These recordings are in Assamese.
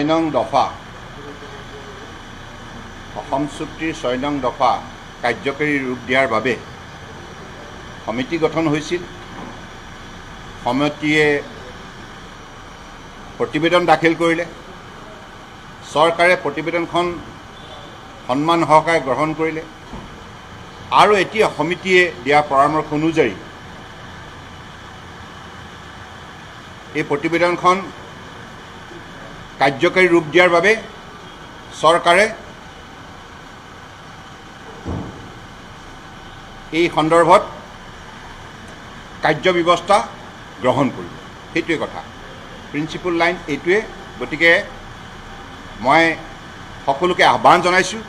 6 নং দফা, অসম চুক্তিৰ 6 নং দফা কাৰ্যকৰী ৰূপ দিয়াৰ বাবে সমিতি গঠন হৈছিল। সমিতিয়ে প্ৰতিবেদন দাখিল কৰিলে। চৰকাৰে প্ৰতিবেদনখন সন্মান সহকাৰে গ্ৰহণ কৰিলে আৰু এতিয়া সমিতিয়ে দিয়া পৰামৰ্শ অনুযায়ী এই প্ৰতিবেদনখন কাৰ্যকৰী ৰূপ দিয়াৰ বাবে চৰকাৰে এই সন্দৰ্ভত কাৰ্যব্যৱস্থা গ্ৰহণ কৰিব। সেইটোৱে কথা, প্ৰিন্সিপল লাইন এইটোৱে। গতিকে মই সকলোকে আহ্বান জনাইছোঁ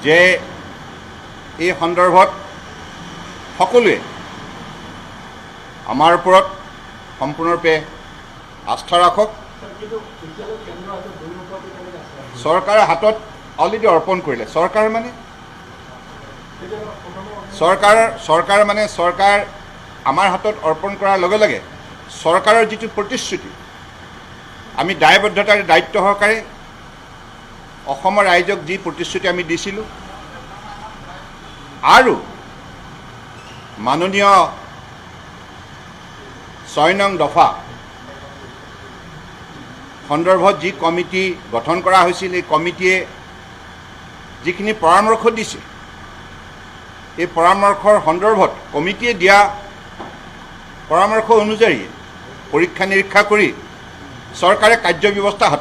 যে এই সন্দৰ্ভত সকলোৱে আমাৰ ওপৰত সম্পূৰ্ণৰূপে আস্থা ৰাখক। কিন্তু এতিয়ালৈ কেন্দ্ৰৰ হাতত গৈ নোপোৱাকৈ কেনেকৈ আছে? চৰকাৰৰ হাতত অলৰেডি অৰ্পণ কৰিলে। চৰকাৰ মানে তেতিয়া প্ৰথমে চৰকাৰ মানে চৰকাৰ আমাৰ হাতত অৰ্পণ কৰাৰ লগে লগে চৰকাৰৰ যিটো প্ৰতিশ্ৰুতি, আমি দায়বদ্ধতাৰে, দায়িত্ব সহকাৰে অসমৰ ৰাইজক যি প্ৰতিশ্ৰুতি আমি দিছিলোঁ আৰু মাননীয় 6 নং দফা সন্দৰ্ভত যি কমিটি গঠন কৰা হৈছিল, এই কমিটিয়ে যিখিনি পৰামৰ্শ দিছিল, এই পৰামৰ্শৰ সন্দৰ্ভত কমিটিয়ে দিয়া পৰামৰ্শ অনুযায়ী পৰীক্ষা নিৰীক্ষা কৰি চৰকাৰে কাৰ্যব্যৱস্থা হাতত